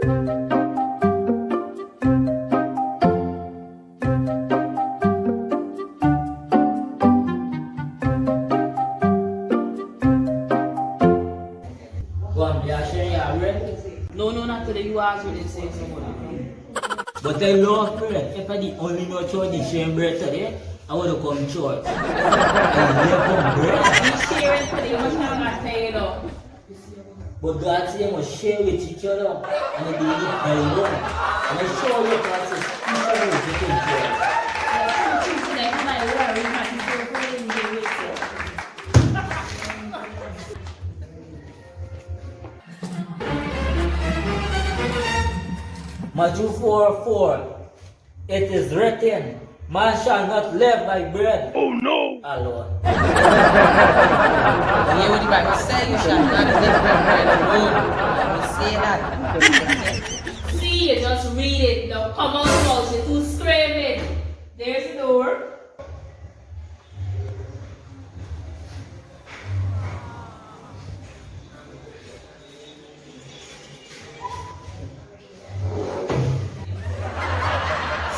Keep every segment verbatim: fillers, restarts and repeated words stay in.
Go on, you are sharing your bread? No, no, not today. You ask me the same thing. But I love bread. If I did only know church, the same bread today, I would have come church. I love bread. You share it today, you must have a tail. But God say you must share with each other, and it be the Bible. And I show you God says, "Each other is the thing for us." Matthew four four. It is written, "Man shall not live by bread." Oh no! Alone. Hear what the Bible say, "You shall not live by bread alone." Bible say that. See, you just read it. Now come out loud. You're too screaming. There's the door.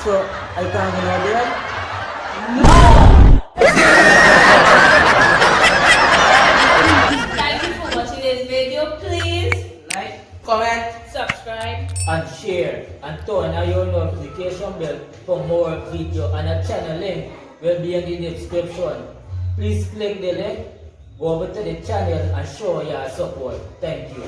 So, I can go now, dear? No! Thank you for watching this video. Please like, comment, subscribe, and share, and turn on your notification bell for more video, and a channel link will be in the description. Please click the link, go over to the channel and show your support. Thank you.